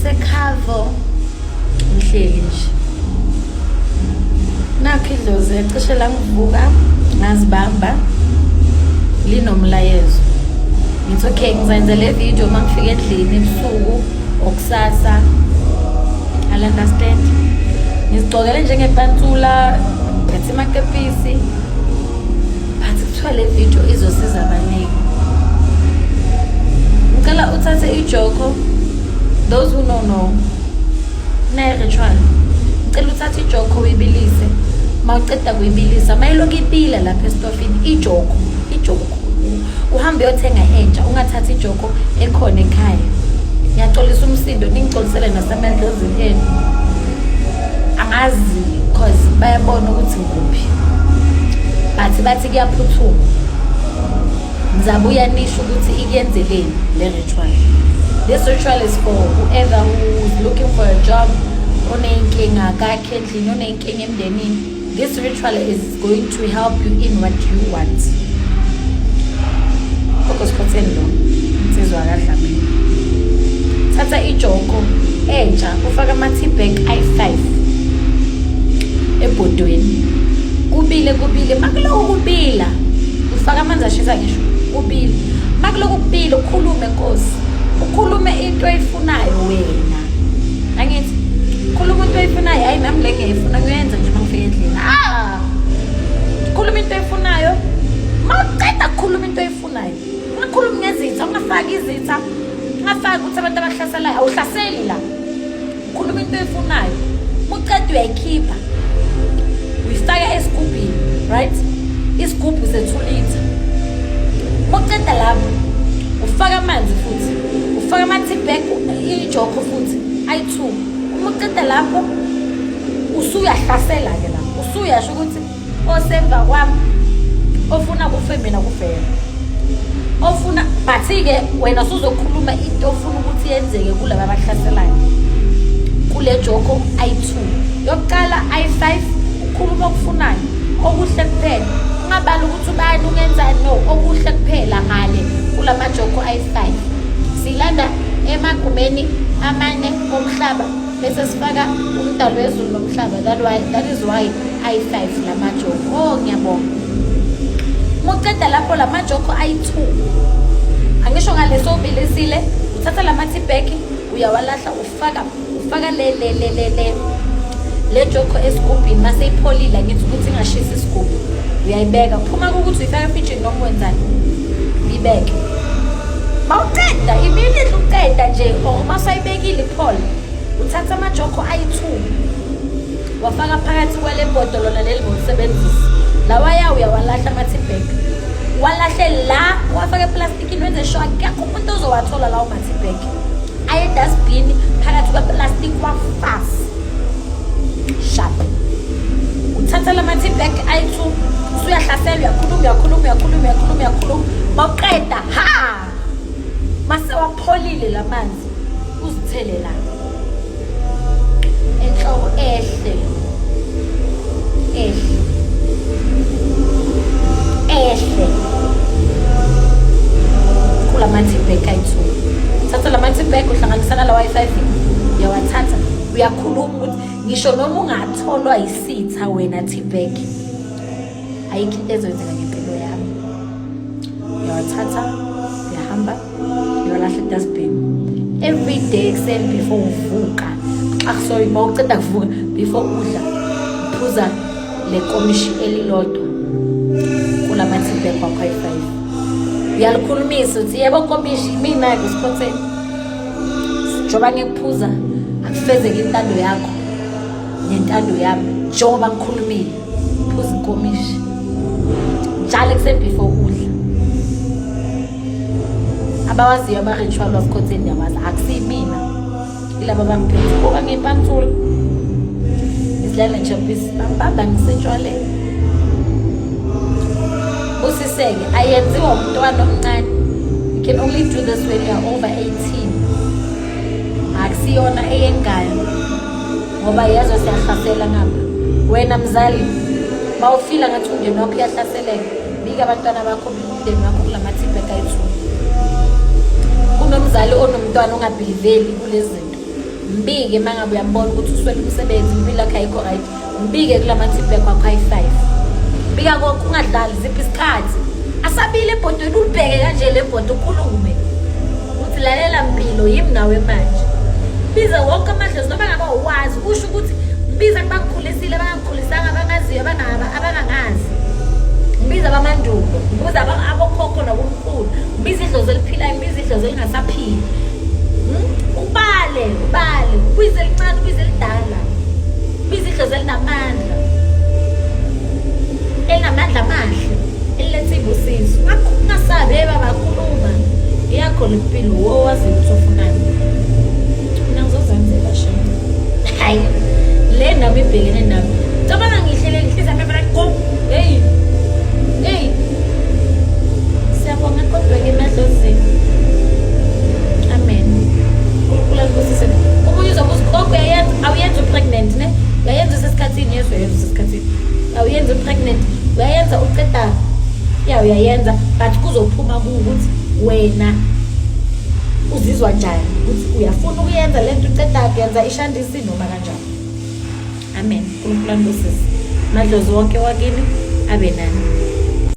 Ngisekhavo ngihleli nje. Nakho idlozi cishe langivuka ngazibamba linomlayezo. Ngithi okay, ngizenze le video uma ngifika endlini ebusuku okusasa. I'll understand. Ngizigcokele njengepantsula, ngiphethe amakepisi. But kuthiwa le video izosiza abaningi. Ngicela uthathe ijoko. Those who know know. Nayi ritual. Ngicela uthathe ijoko uyibilise. Mawuceda kuyibilisa, mayilokhu ibila lapha esitofini ijoko, ijoko. Uhambe uyothenga entsha, ungathathi ijoko ekhona ekhaya. Ngiyaxolisa umsindo, ningixolisele nasemadlozini enu. Angazi cause bayabona ukuthi ngikuphi. But bathi kuyaphuthuma. Ngizabuya nisho ukuthi ikuyenzeleni le ritual. This ritual is for whoever who is looking for a job, oneyinkinga kakhe endlini, oneyinkinga emndenini. This ritual is going to help you in what you want. Gogo Sikhotheni lo, insizwa kaDlamini. Thatha ijoko entsha, ufake ama-tea bag ayi-5 ebhodweni. Kubile kubile, makulokhu kubila, ufaka amanzi ashisa ngisho, kubile. Makulokhu kubila, ukhulume Nkosi. Ukhulume into oyifunayo wena. Angithi khuluma into oyifunayo, hayi nami le ngiyayifuna ngiyoyenza nje uma ngifika endlini. Ah! Khuluma into oyifunayo. Mawuqeda kukhuluma into oyifunayo, ungakhulumi ngezitha, ungafaki izitha, ungafaki ukuthi abantu abahlaselayo, awuhlaseli la. Khuluma into oyifunayo. Muqeda uyayikhipha. Uyifaka esigubhini, right? Isigubhu se-2 litre. Muqeda lapho, ufaka amanzi futhi. Ufaka ama-tea bag, ijoko futhi ayi-2. Uma uqeda lapho, usuyahlasela-ke lapho. Usuyasho ukuthi osemva kwami ofuna kufe mina kufe yena. Ofuna but-ke wena usuzokhuluma into ofuna ukuthi yenzeke kulaba abahlaselayo. Kule joko ayi-2. Yokuqala ayi-5, ukhuluma okufunayo, okuhle kuphela. Ungabali ukuthi ubani ungenzani, no, okuhle kuphela ngale kulama joko ayi-5. Silanda emagumeni amane omhlaba bese sifaka umdalo wezulu nomhlaba. That is why ayi-5 lamajoko. Oh, ngiyabonga. Muceda lapho lamajoko ayi-2. Angisho ngaleso ubilisile, uthatha lama tea bag uyawalahla, ufaka le joko esigubhini mase ipholile, angithi ukuthi ingashisi isigubhu. Uyayibeka, phuma ukuthi uyifaka efrijini noma wenzani. Uyibeke. Mawuqeda immediately uqeda nje or uma usayibekile iphola, uthatha amajoko ayi-2 wafaka phakathi kwale bhodo lona leli ngokusebenzisa. Lawaya uyawalahla ama-tea bag. Walahle la, wafaka eplastikini, wenze sure akekho umuntu ozowathola lawo ma-tea bag. Aye edustbin phakathi kweplastic wafasa. Sharp. Uthatha lama tea bag ayi-2, usuyahlasela, uyakhuluma uyakhuluma uyakhuluma uyakhuluma uyakhuluma. Mawuqeda ha! Mase wapholile lamanzi, uzithele la. Enhloko ehle. Ehle. Ehle. Kulama tea bag ayi-2. Thatha lama tea bag uhlanganisa nalawa ayi-5, uyawathatha, uyakhuluma ukuthi ngisho noma ungatholwa isitha wena tea bag, ayikho into ezoyenzeka ngempilo yami. Uyawathatha, uyahamba, uyolahla edustbin. Every day ekuseni before uvuka, ah sorry, uma uceda kuvuka before udla, uphuza le komishi elilodwa kulama tea bag wakho ayi-5. Uyalikhulumisa uthi yebo komishi, mina-ke Sikhotheni. Njengoba ngikuphuza, akufezeke intando yakho nentando yami njengoba ngikhulumile. Phuza inkomishi njalo ekuseni before udla. Abawaziyo ama-ritual waSikhotheni ndiyawazi, akusiyimina, ilaba abangiphethe. Buka ngiyipantsula ngizidlala nje bambamba ngisetshwaleni. Busiseke, ayenziwa umntwana omncane. You can only do this when you are over 18. Akusiyona eyengane ngoba yazo siyahlasela ngapha. Wena mzali, mawufila ngathi umndeni wakho uyahlaseleka, bika abantwana bakho, bika umndeni wakho kulama tea bag ayi-2. Kunomzali onomntwana ongabhiliveli kulezi zinto. Mbike uma ngabe uyambona ukuthi uswele umsebenzi, impilo yakhe ayikho right. Mbike kula ma-feedback wakho ayi-five. Bika konke, ungadlali, ziphi isikhathi. Asabile ebhodweni, ulibheke kanje le bhodo, ukhulume. Uthi lalela mpilo, yimi nawe manje. Biza wonke amadlozi noma ngabe awuwazi, usho ukuthi ngibiza kubangikhulisile, abangangikhulisanga, abangaziyo, abangangazi. Ngibiza abamandulo, ngibiza abokhokho nabomkhulu, ngibiza idlozi eliphilayo, ngibiza idlozi elingasaphili. Ubale, ubale, ubize elincane, ubize elidala. Ubize idlozi elinamandla. Elinamandla amahle, eliletha ibusiso. Ungasabi hey baba khuluma. Iyakho le mpilo wo wazi ukuthi ufunani. Mina ngizozenzela shem. Hayi. Le ndaba ibhekene nami. Cabanga ngihlele ngihlezi apha phela go. Hey. Hey. Siyabonga kodwa ke emadlozini. Amen. uNkulunkulu akubusise. Omunye uzobuza gogo uyayenza awuyenzi upregnant ne? Uyayenza usesikhathini yes uyayenza usesikhathini. Awuyenzi upregnant uyayenza uqeda ya uyayenza but kuzophuma kuwukuthi wena uzizwa njani ukuthi uyafuna ukuyenza lento uqeda kuyenza ishandisi noma kanjani. Amen. uNkulunkulu anibusise. Madlozi wonke wakini abe nani.